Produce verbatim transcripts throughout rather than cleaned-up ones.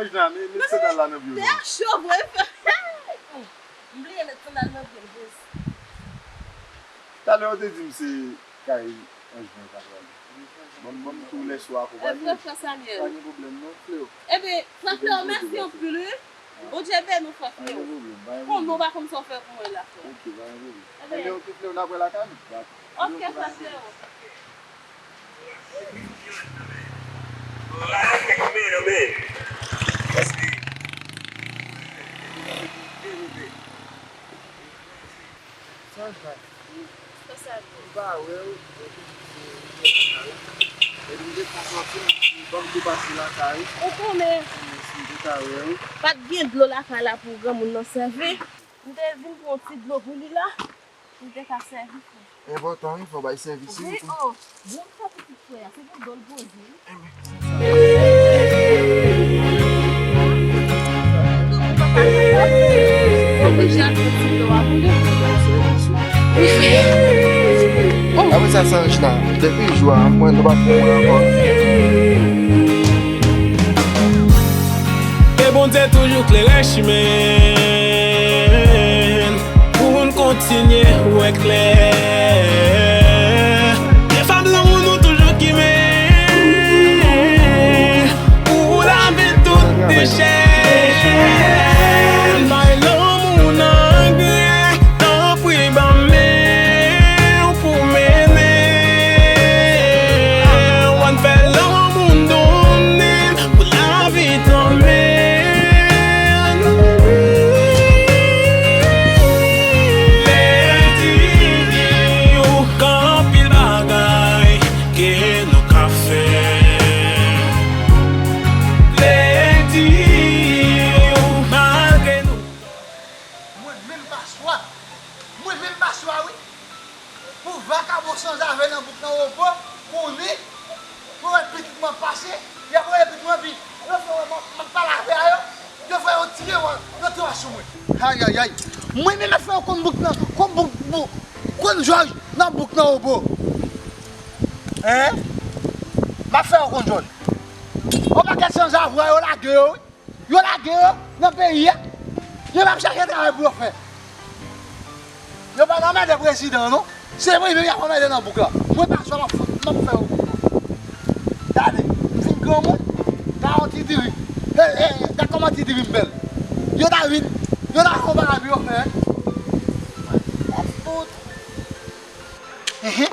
Anjna, met, met sandal la nan pye w non. Tè cho vre frè. M bliye met sandal nan pye m jis. Talè ou te di m se kay Anjna ou ta prale. Ban m, ban m tou lèse w akonpanye. Frè Samuel. Pa gen pwoblèm non, Fleo. Ebyen, frè Fleo, mèsi anpil wi. Bondye beni w, frè Fleo. Pa gen pwoblèm, pa gen pwoblèm. Konnen w pa konn sa w fè pou mwen la, frè. Ok, pa gen pwoblèm. Ebyen, ok, Fleo, n ap wè lakay nou. Dakò. Ok, frè Fleo. Sa sa? M pa wè w. Epi m te fon sòti, m di, ban m tou pase lakay. Ou konnen. Si m te ka wè w. Pa t gen dlo lakay la pou granmoun nan sèvi. M te vin pran yon ti dlo pou li la. M te ka sèvi frè. Enpòtan wi, fò bay sèvis wi. Wi, oh, bon sa pitit frè a, se pou do l poze wi. Apre sa, Sanjna, depi jou a, mwen nou pa t wè ankò. Ke Bondye toujou klere chimen n pou n kontinye wè klè. Ke fab lanmou nou toujou kimen pou lave tout dechè. Bay lanmou nan gre, tanpri ban men w pou mennen. W ann fè lanmou donnen pou lavi tanmen. Lè di yo gen anpil bagay ke nou ka fè. Lè di yo malgre nou. Mwen menm paswa. Mwen menm paswa wi. Pou vakabon sanzave nan bouk nan Obo, konnen, pou wè pitit mwen pase, y ap wè pitit mwen pi. Yo fè wè m ap, m ap pale avè a yo, yo fè yo tire yo, yo tire sou mwen. Ayayay. Mwen menm ap fè yo konn bouk nan, konn bouk, bouk, konn jòj nan bouk nan Obo. Hein? M ap fè yo konn jòj. On pakèt sanzave yo lage yo wi. Yo lage yo nan peyi a. Yo p ap chache travay pou yo fè. Yo pa nan mède prezidan non. Se mwen menm y ap anmède nan bouk la. Mwen pa swa m ap, m ap fè yo konprann. Gade, m vin granmoun. Gade yon ti diri. E, e, gade kòman ti diri m bèl. Yo ta vin, yo ta fè yon bagay pou yo fè. Enhen.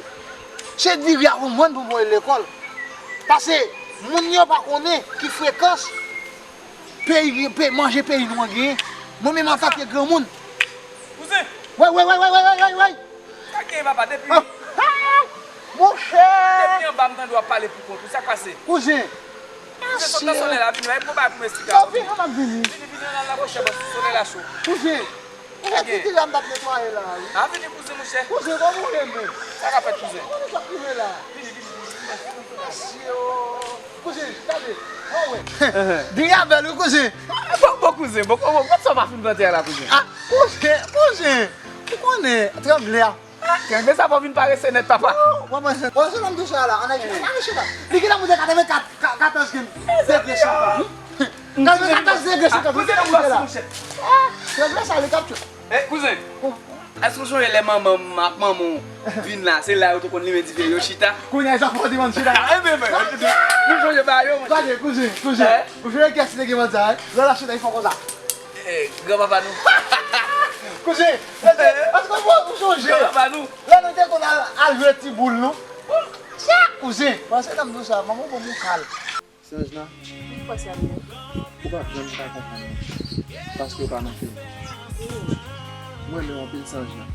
Se diri a pou mwen pou voye lekòl. Paske moun yo pa konnen ki frekans peyi, pe-, manje peyi nou an genyen. Mwen menm antanke granmoun. Kouzen! Wey, wey, wey, wey. Sa genyen papa depi. Ah, ah, monchè! Depi anba m tande w ap pale pou kont ou, sa k pase? Kouzen. Kouzen, sot nan solèy la, vini la, e pou bay pou m esplike a. Vini, vini, vini, vini, la, la, monchè, solèy la cho. Kouzen. Ou wè ti diri a m t ap netwaye la a wi. A vini kouzen monchè. Kouzen, kòman w ye menm? Sa k ap fèt kouzen? Kòman w t ap rive la a? Vini, vini, vini. Mesye o. Kouzen, gade. An wè. Diri a bèl wi kouzen. Bon, bon kouzen, bon, bon, bon, sa w pa fin plante a la kouzen? A, kouzen, kouzen. Ou konnen, trangle a. Trangle sa fò vin parese nèt papa. Ou pa panse, ou panse nan douchè a la, an Ayiti, pa riche la. Li gentan moute katreven kat, ka-, katòz degre Celsius. Katreven katòz degre Celsius, li gentan moute la. Ah, trangle sa, li kapti. Eh, kouzen. Èske w sonje lè manman m ak manman w vin la, se la yo te konn limen dife yo chita? Kounye a, sa fò di mann chita. Ah, eh, men, men, nou sonje ba yo, monchè. Gade, kouzen, kouzen. Eh? Ou sonje kiyès ki te gen mann sa, eh? Lè l ap chita, li fè konsa. Eh, granpapa nou. Kouzen, èske, èske w, ou sonje? Granpapa nou. Lè nou te konn al, al jwe ti boul nou. Sa, kouzen, panse nan m di w sa, manman w ban m yon kal. Sanjna, ou pa janm ka konprann mwen, paske w pa nan fim. Mwen renmen w anpil Sanjna.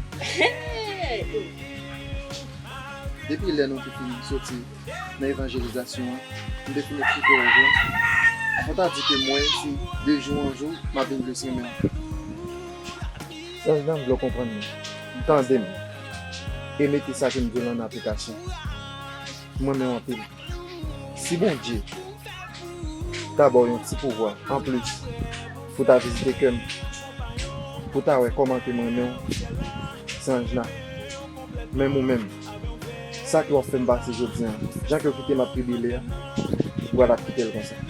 Depi lè nou te fin soti nan evanjelizasyon an, m te fin eksplike w ankò. Fò ta di ke mwen, se de jou an jou, m ap vin plis renmen w. Sanjna, m vle w konprann mwen. Tande m. E mete sa ke m di w lan an aplikasyon. M renmen w anpil. Si Bondye ta ba w yon ti pouvwa anplis pou ta vizite kè m, pou ta wè kòman ke m renmen w, Sanjna, menm ou menm, sa ke w ap fè m pase jodi a, jan ke w kite m ap tribile a, ou pral ap kite l konsa.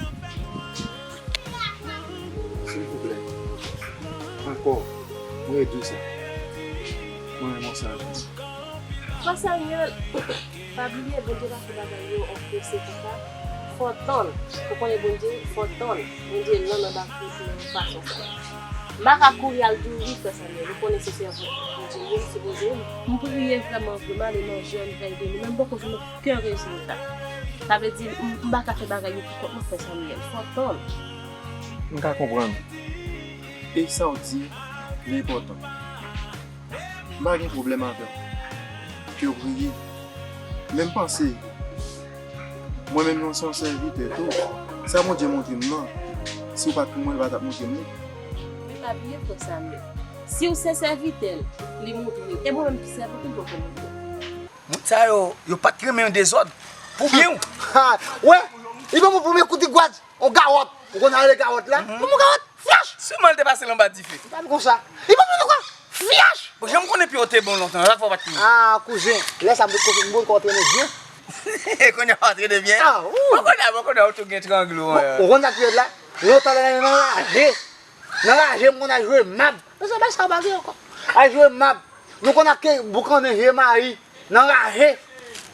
Kò, mwen di w sa. Mwen renmen w sa. Frè Samuel, pa bliye, Bondye pa fè bagay yo an prese konsa. Fò w tann. Ou konnen Bondye, fò w tann. Bondye lan nan bak wout mwen fason sa. M pa ka kouri al di w wi, frè Samuel. Ou konnen se sèvant Bondye m ye, m sipoze. M priye vrèman vre, m ale nan jèn, m fè de nou, men m poko jwenn okenn rezilta. Sa vle di, m, m pa ka fè bagay yo pou kont mwen, frè Samuel. Fò w tann. M ka konprann. E sa w di, li enpòtan. M pa gen pwoblèm avè w. Ke w priye. Men m panse, mwen menm, mwen se yon sèvitè tou. Sa Bondye montre m nan, si w pa t pou mwen, li pa t ap montre m li. Men pa bliye, frè Samuel, si w se sèvitè l, li montre w. E mwen menm ki sèvant li, m poko montre w. Moun sa yo, yo pa t renmen yon dezòd. Pou byen w. Ha, wè, li ban mwen premye kout gwaz. On gawòt. Ou konn sa rele gawòt la? Yon gawòt. Fyach! Siman l te pase l anba dife. Li pa t konsa. Li pa t konsa. Fyach! Bon, jan m konnen pye w te bon lontan, sa k fè w pa t kouri? Ah, kouzen, lè sa m te konnen m konn antrene byen. Kounye a w antrene byen? Ah, ou. Bon, kounye a, bon, kounye a, ou tou gen trangle w. Bon, ou konn sa k pi rèd la? Lontan lè nan raje. Nan raje, m konn al jwe mab. Men se bagay sa w pa gen ankò. Al jwe mab. Nou konn al ke boukannen je mayi. Nan raje.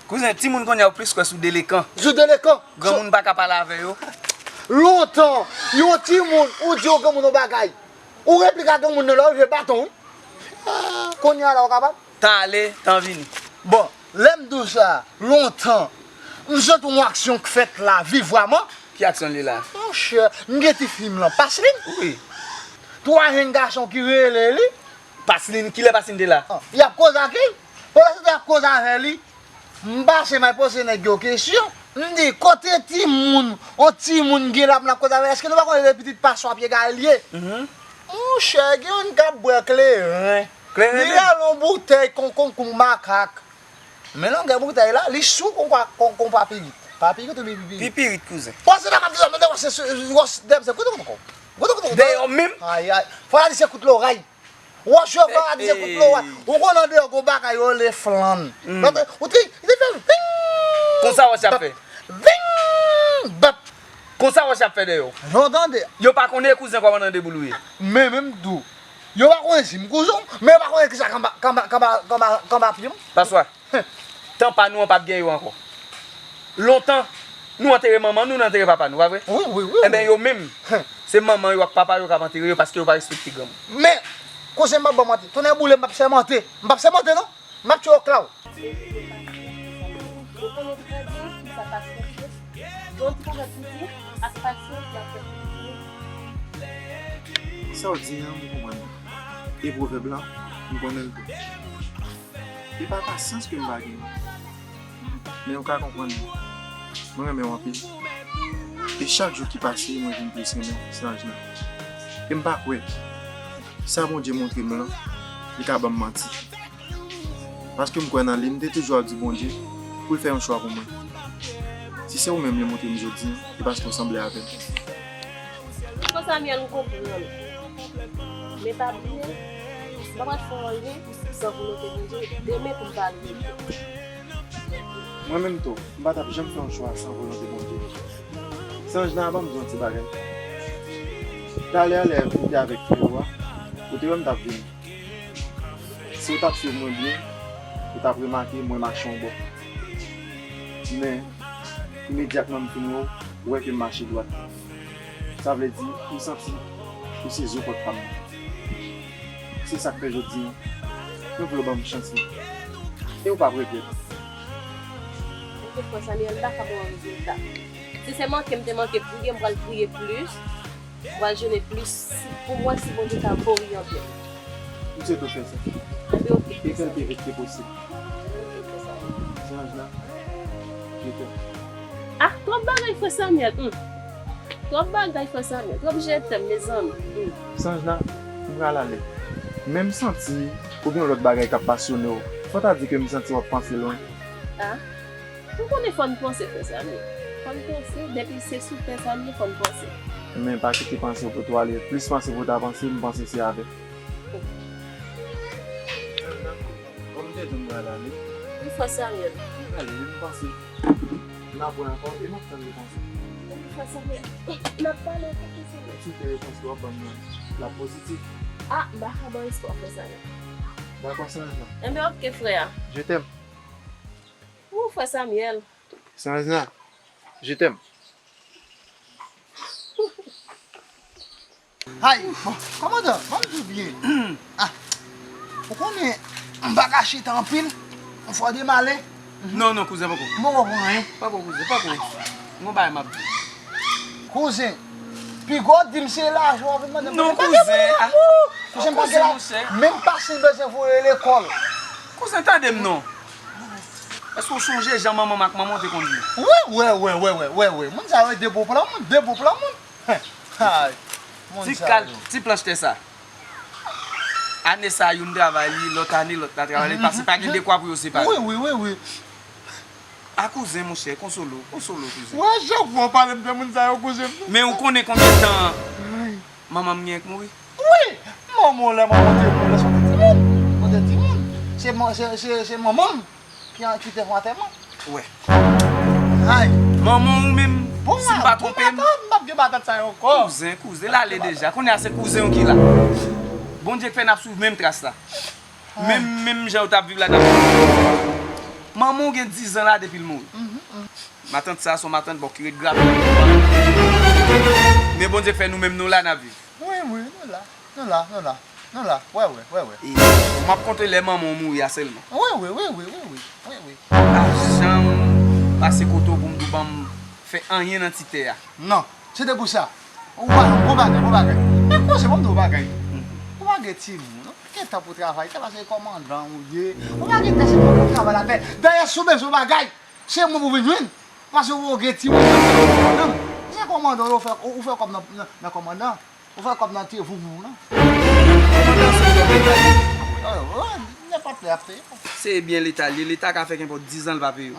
Kouzen, timoun kounye a yo plis kwè sou delekan. Sou delekan. Granmoun pa ka pale avè yo. Lontan, yon timoun, ou di yon granmoun yon bagay. Ou replik a granmoun nan lè w rive baton, wi. Kounye a la, ou kapab? Tan ale, tan vini. Bon, lè m di w sa, lontan, m sot yon aksyon k fèt la, vivraman. Ki aksyon li la? Monchè, m gen ti fi m lan, Paslin. Wi. Twa jenn gason ki rele li. Paslin, kilè Paslin te la? Ah, y ap koze ak li. Pandan se tan y ap koze avè li, m pase m al poze nèg yo kesyon. M di, kote timoun, yon timoun gen la pou n ap koze avè l? Èske nou pa konnen se pitit pastè Pyegay li ye? Mhm. Monchè, gen youn k ap bwè kleren. Kleren li li? Rale yon boutèy konkonm kou makak. Men longè boutèy la, li sou kon, kon, kon papirit. Papirit oubyen pipirit? Pipirit, kouzen. Panse nan kap di sa, men devan se, se, se, se, kote, kote, kote, kote, kote. Deyò menm? Ay, ay. Fò la di se kout loray. Wòch yo fò la di se kout loray. Ou konn andeyò gon bagay yo rele flann. Hmm. Ou te, li te fè ving! Konsa wòch ap fè? Ving! Bap! Konsa wòch ap fè deyò. Jan w tande. Yo pa konnen kouzen kòmandan deboul ou ye. Men menm tou. Yo pa konnen si m kouzen w, men yo pa konnen kisa k anba, k anba, k anba, k anba, k anba pye m. Paswa, tan pa nou an p ap gen yo ankò. Lontan, nou antere manman nou, nou antere papa nou, pa vre? Wi, wi, wi. Enben, yo menm, se manman yo ak papa yo k ap antere yo paske yo pa respekte granmoun. Men, kouzen m ap ban manti. Tonnè boule, m p ap sèmante. M p ap sèmante, non. M ap tchwe oklaw. Ou konnen trè byen kisa pasyans ye. Yon pwovèb ki di, ak pasyans, y ap fè plis. Sa w di an, m konprann li. E pwovèb lan, m konnen l tou. E pa pasyans ke m pa gen. Men ou ka konprann mwen. Mwen renmen w anpil. E chak jou ki pase, mwen vin plis renmen Sanjna. E m pa kwè sa Bondye montre m lan, li ka ban m manti. Paske m kwè nan li, m te toujou ap di Bondye pou l fè yon chwa pou mwen. Si se ou menm li montre m jodi an, se paske w sanble avè m. Frè Samuel, m konprann. Men pa bliye, m pa pral fè anyen san volonte Bondye. Demen pou m pale. Mwen menm tou, m pa t ap janm fè yon chwa san volonte Bondye. Sanjna, ban m di w yon ti bagay. Talè a lè ou te avèk frè ou a, ou te wè m t ap vini. Si w t ap swiv mwen byen, ou t ap remake mwen mache yon bò. Men, imedyatman m fin wè w, ou wè ke m mache dwat. Sa vle di, m santi ou se zo pòt pa m nan. Se sa k fè jodi an, mwen vle w ban m chans lan. E ou p ap regrèt. Enkyèt frè Samuel, m pa ka ba w rezilta. Si se manke m te manke priye, m pral priye plis. M pral jene plis si, pou mwen si Bondye ka korije anpil. M swete w fè sa. Anben, oke. E fè l pi vit ke posib. Oke, frè Samuel. Sanjna, je t'aime. Ah, twòp bagay, frè Samuel. Hmm. Twòp bagay, frè Samuel. Twòp je t'aime, mezanmi. Hmm. Sanjna, m pral ale. Men m santi ou gen yon lòt bagay k ap pasyone w. Fò ta di ke m santi w ap panse lwen. Ah. M konnen fò n panse, frè Samuel. Fò n panse, depi se sou tè sa n ye, fò n panse. Men pa kite panse w pote w ale. Plis panse pou w ta panse, m panse se avè. Kòm m te di w m pral ale. Wi, frè Samuel. M pral ale, m panse. N ap wè ankò, e m ap tann repons ou. Wi, frè Samuel. N ap pale, frè Samuel. Si w te repons ou ap ban m nan, l ap pozitif. Ah, m pa ka ba w respè w fè sa non. Dakò, Sanjna. Enben, oke, frè a. Je t'aime. Ou, frè Samuel. Sanjna, je t'aime. Hay, bon, kòmandan, ban m di w byen. Ah, ou konnen, m pa ka chita anpil, m fò demale. Non, non, kouzen, poko. M poko pran anyen. Poko, kouzen, poko. Gon bagay m ap di w. Kouzen, piga w di m se lajan w ap vin mande m. Non, kouzen, ah. Kouzen, m pa gen la, menm pase m bezwen voye lekòl. Kouzen, tande m non. Èske w sonje jan manman m ak manman w te konn viv? Wi, wi, wi, wi, wi, wi, wi. Moun sa yo de bon plan moun, de bon plan moun. Hay, moun sa yo. Ti kal, ti planch tè sa. Ane sa, youn travay li, lòt ane, lòt la travay li, paske pa gen dekwa pou yo separe. Wi, wi, wi, wi. A kouzen, monchè, konsole w, konsole w, kouzen. Wè, chak fwa w pale m de moun sa yo, kouzen. Men ou konnen konbyen tan manman m gen k mouri? Wi, manman w lè manman w te mouri, lè w te timoun, w te timoun. Se man-, se, se, se manman m ki an-, ki te fè antèman. Wè. Ay. Manman w menm, bon, si m pa twonpe m, m p ap gen matant sa yo ankò. Kouzen, kouzen, l ale deja. Kounye a se kouzen w ki la. Bondye k fè n ap swiv menm tras la. Menm, menm jan yo t ap viv la n ap viv. Manman w gen diz an la depi l mouri. Matant sa se yon matant bò ki ret grav. Men Bondye k fè nou menm nou la n ap viv. Wi, wi, nou la. Nou la, nou la. Nou la. Wè, wè, wè, wè. E m ap konte lè manman w mouri a sèlman. Wi, wi, wi, wi, wi, wi, wi, wi. M pa janm pase kote w pou m di w ban m fè anyen nan ti tè a. Non, se te pou sa. Ou pa, bon bagay, bon bagay. Men kouzen, ban m di w bagay. Ou pa gen timoun, ou pa gen tan pou travay, se paske kòmandan ou ye. Ou pa gen tan, se pou w travay latè. Dayè, si w bezwen bagay, se mwen pou vin jwenn. Paske ou gen timoun, ou gen kòmandan, ou fè, ou fè kòb nan, nan, nan kòmandan. Ou fè kòb nan te vouvou, non? Kòmandan se yon Leta li. Oh, oh, nenpòt lè ap peye. Se byen Leta li ye. Leta ka fè kenpòt diz an l pa peye w.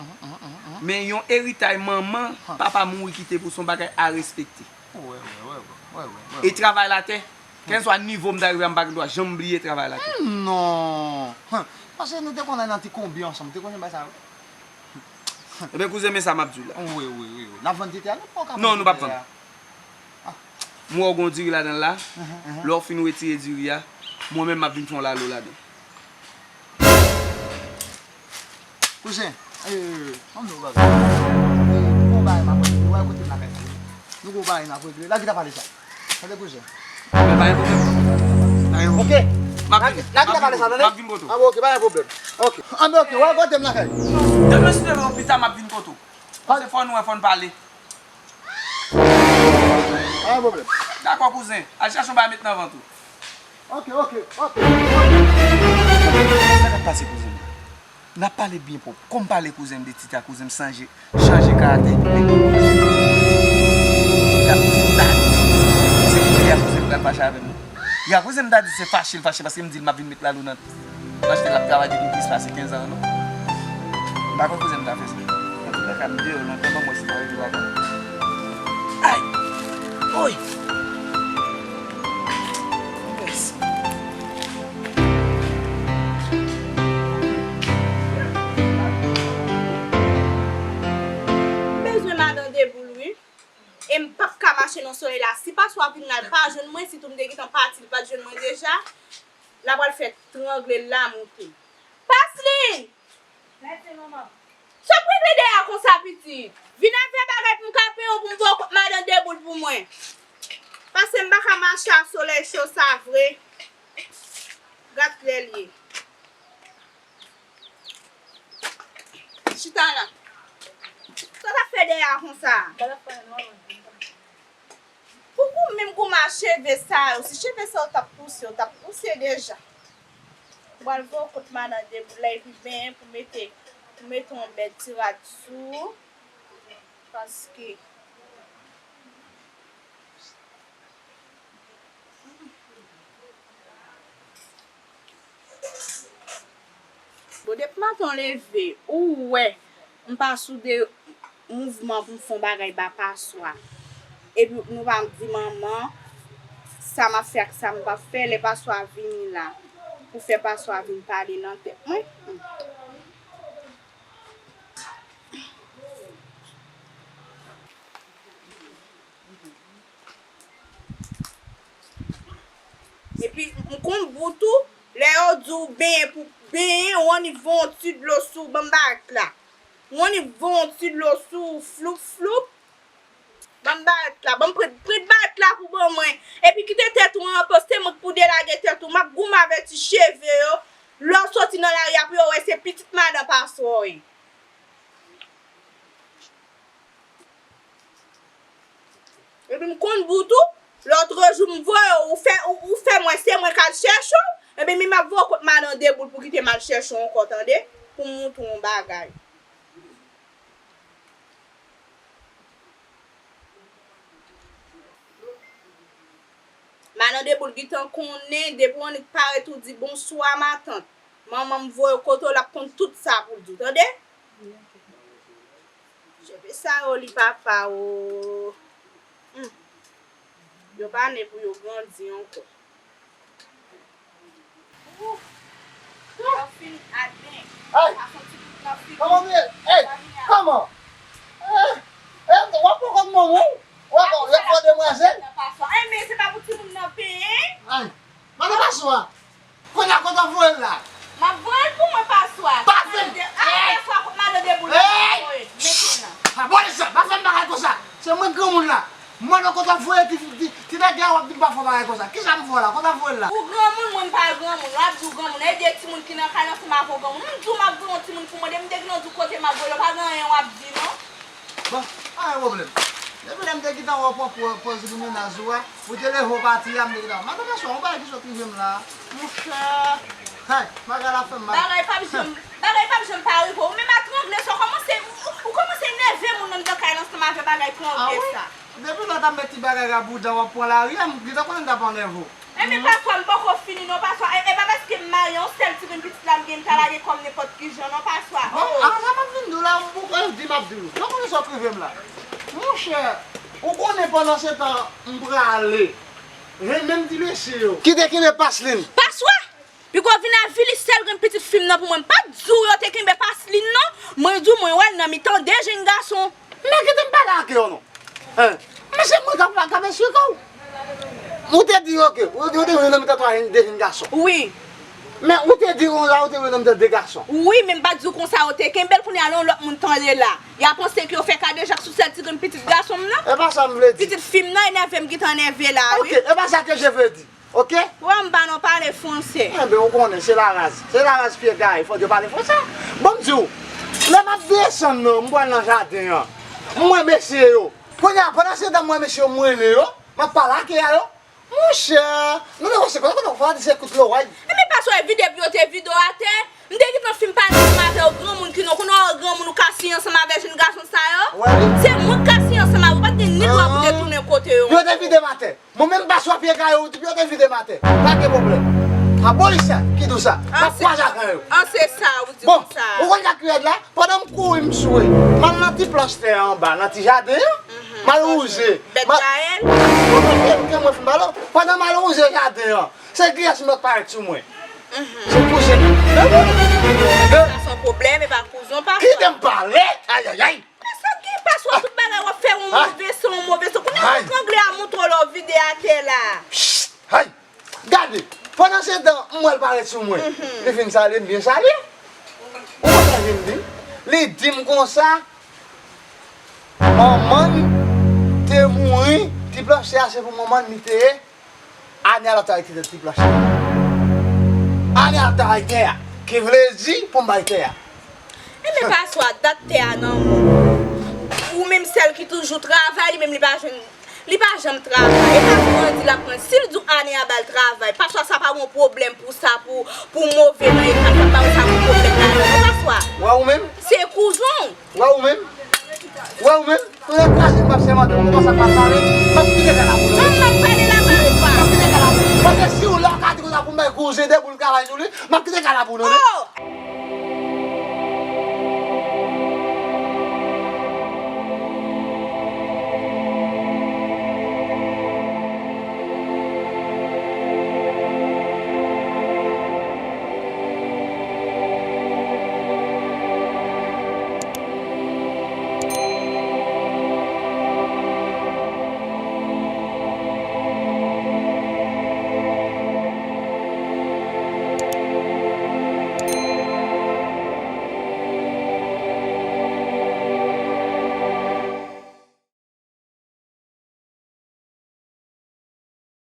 Men yon eritay manman, papa mouri kite pou w, se yon bagay a respekte. Wè, wè, wè, wè, wè, wè, wè. E travay latè, kèlkeswa nivo m ta rive a, m pa gen dwa janm bliye travay latè. Non. Paske nou te konn al nan ti konbi ansanm, te konn fè bagay sa yo. Ebyen, kouzen, men sa m ap di w la. Wi, wi, wi, wi. N ap vann ti tè a, nou poko ka vann ti tè a. Non, nou p ap vann. M wè w gen yon diri ladan l la. Lè w fin retire diri a, mwen menm m ap vin fè yon lalo ladan. Kouzen, eh, ban m di w yon bagay. Eh, nou gon bagay m ap regle. Ou wè kote m lakay la? Nou gon bagay n ap regle. Lage ta pale sa. Tande kouzen. Men pa gen pwoblèm. Pa gen pwoblèm. Oke. M ap vini. Lage ta pale sa, tande? M ap vin kote w. Ah, bon, oke, pa gen pwoblèm. Oke. Ah, men oke, wè kote m lakay. Demen si Dye vle, pita m ap vin kote w. Paske fò nou wè, fò n pale. Pa gen pwoblèm. Dakò, kouzen. Al chache yon bagay met nan vant ou. Oke, oke, oke. Sa k ap pase, kouzen? N ap pale byen pwòp. Kòm pale kouzen m de Tita, kouzen m chanje, chanje karaktè. Ya kouzen m ta di, se kounye a kouzen m pral fache avè m. Ya kouzen m ta di se fache l fache paske m di l m ap vin met lalo nan. M achte l ap travay depi plis pase kenz an non. M pa kwè kouzen m ta fè sa. Antouka, m deyò lontan, ban m wè si m pa rive lakay. Ay! Oy! Mèsi. M bezwen madan Deboul wi. E m p ap ka mache nan solèy la. Si paswa vin la, l pa jwenn mwen, sitou m te gentan pati, li pa t jwenn mwen deja, l ap pral fè trangle l la moute. Paslin! Mèsi, manman. Sa w ap regle dèyè a konsa, pitit? Vin avè bagay pou m ka peye w pou m voye w kot madan Deboul pou mwen. Paske m pa ka mache a solèy cho sa vre. Gad lè l ye. Chita la. Sa w t ap fè dèyè a konsa? Pou ou menm kouman cheve sa yo, si cheve sa yo t ap pouse, yo t ap pouse deja. Ou pral voye w kot madan Deboul la epi benyen pou mete, pou mete yon bèl ti rad sou ou. Paske Bon, depi maten w leve, ou wè m pa sou de mouvman pou m fè yon bagay ba paswa. Epi nou pa di manman sa m ap fè ak sa m p ap fè, lè paswa vini la, pou fè paswa vin pale nan tèt mwen. E Epi m konn bout ou, lè yo di w benyen pou benyen, w annik voye yon ti dlo sou w, ban m bagay la. W annik voye yon ti dlo sou w, floup, floup. Ban m bagay la, ban m pran, pran bagay la pou ban mwen. Epi kite tèt ou an pòz, se mwen k pou delage tèt ou. M ap goumen avè ti cheve yo. Lè w soti nan lari a pou yo wè se pitit madan paswa w ye. Epi m konn bout ou, lòtrejou m voye w, ou fè, ou, ou fè m wè se mwen k al chèche w. Epi m ap voye w kot madan Deboul pou kite m al chèche w ankò, tande? Pou m montre w yon bagay. Madan Deboul gentan konnen, depi w annik parèt ou di, "Bonswa, matant." Manman m voye w kote w, l ap konn tout sa pou l di w, tande? Cheve sa yo li papa o. Hmm. Yo pa ne pou yo grandi ankò. Ouf! Yo fin aden. Hey! Sa fon ti kout nan figi. Kòman w ye? Hey! Kòman? Eh! Eh! W ap pran kòm manman w? W ap pran demwazèl? Nan paswa. Eh, men se pa pou timoun nan penyen. Ay! Madan paswa! Kounye a, kote w voye l la? M ap voye l pou mwen, paswa. Pa fè m. Ay, paswa, kot madan Deboul la, m ap voye l. Mentnan. Abòne sa, pa fè m bagay konsa. Se mwen k granmoun la. M mande w kote w voye ti, ti, ti nèg la, w ap di m pa fè w bagay konsa. Kisa m fè w la? Kote w voye l la? Ou granmoun, mwen m pa granmoun. W ap di w granmoun. E de timoun ki nan kay la ansanm avè w granmoun. M di w m ap voye yon timoun pou mwen. Depi m te gentan di w kote m ap voye l, pa gen anyen w ap di, non. Bon, pa gen pwoblèm. Depi lè m te gentan wè w pran pò-, pòz li mennaj ou a, ou te leve w pati a, m te gentan. Madan paswa, yon bagay ki sot rive m la. Monchè. Hay, bagay la fè m mal. Bagay p ap janm, bagay p ap janm pa rive w. Ou menm a trangle sa, w kòmanse, ou, ou kòmanse nève moun anndan kay la ansanm avè bagay trangle sa. Depi lè w t ap met ti bagay raboudan w ap pran lari a, m gentan konnen m t ap anève w. Enben, paswa, m poko fini non, paswa. E, e pa paske m marye, yon sèl ti grenn pitit la m gen, m ka lage kò m nenpòt ki jan non, paswa. Bon, oh, a sa m ap vin di w la, m poko di m ap di w. Donk, ou konn sa k rive m la. Monchè, ou konnen pandan se tan m prale, renmen m ti mesye yo. Ki te kenbe Paslin. Paswa! Piga w vin avili sèl grenn pitit fi m nan pou mwen. M pa t di w yo te kenbe Paslin non. Mwen di w mwen wè l nan mitan de jenn gason. Men kite m pale ak yo non. Hein? Men se mwen k ap, k ap esplike w. Ou te di yo ke, ou, ou te wè nan mitan twa jenn, de jenn gason. Wi. Men ou te di konsa, ou te wè nan mitan de gason. Wi, men m pa t di w konsa yo te kenbe l, kounye a lè yon lòt moun tande la. Y a panse ke yo fè kadejak sou sèl ti grenn pitit gason m nan. E pa sa m vle di. Pitit fi m nan enève m gentan enève la, wi. Ok, e pa sa ke je veux dire. Ok? Wè m pa nan pale fransè. Enben, ou konnen, se laraz. Se laraz pye gaye, fò yo pale fransè. Bon, m di w, lè m ap desann nan, m pral nan jaden an. M wè mesye yo. Kounye a, pandan se tan m wè mesye yo, m rele yo, m ap pale ak yo. Monchè, nou te wè se konsa, konsa, fò di se kout loway. Enben, paswa vide pou yo te vide w atè. M te gentan fin pale ansanm avè w, granmoun ki non, kounye a w granmoun, ou ka siye ansanm avè jenn gason sa yo. Wè wi. Se mwen k ka siye ansanm avè w, ou pa t gen ni dwa pou te tounen kote yo. Yo te vide m atè. Mwen menm paswa pye gaye ou di pou yo te vide m atè. Pa gen pwoblèm. Abòne sa, ki di w sa. M ap kwaze ak yo. An se sa, ou di konsa. Bon, ou konn sa k rèd la? Pandan m kouri m swe, m al nan ti planch tè anba, nan ti jaden an. M al wouze. Bèt Gaël. Pandan m al wouze jaden an, se kiyès m wè k parèt sou mwen? Se kouzen m. Sa se yon pwoblèm, e pa kouzen w pa fè. Kite m pale. Ayayay. Men sa k gen paswa, tout bagay w ap fè yon move son, yon move son. Kounye a, trangle a montre w lè w vide atè la. Hay! Gade, pandan se tan, m wè l parèt sou mwen. Li fin salye m, byen salye. Ou konprann sa l di m? Li di m konsa, manman l te mouri, ti planche a se pou manman l li te ye. Ane a l ap travay ti, ti planche a. Ane a l ap travay tè a. Ki vle di pou m bay tè a. Enben paswa, dat tè a nan men w. Ou menm sèl ki toujou travay, li menm li pa jwenn, li pa janm travay. E pa grandi l ap grandi. Si l di w ane a ba l travay, paswa sa pa yon pwoblèm pou sa, pou, pou move nan eta sa, pa yon sa pou pwoblèm ladan non, paswa. Wè ou menm? Se kouzen w. Wè ou menm? Wè ou menm? Ou nan kraze m, m ap sèmante, ou kòmanse ap pale, m ap kite kay la pou nou. An, m ap pale la, paswa. M ap kite kay la pou nou. Paske si w la, w ka di konsa pou m bay kouzen de boul travay sou li, m ap kite kay la pou nou, wi. Oh!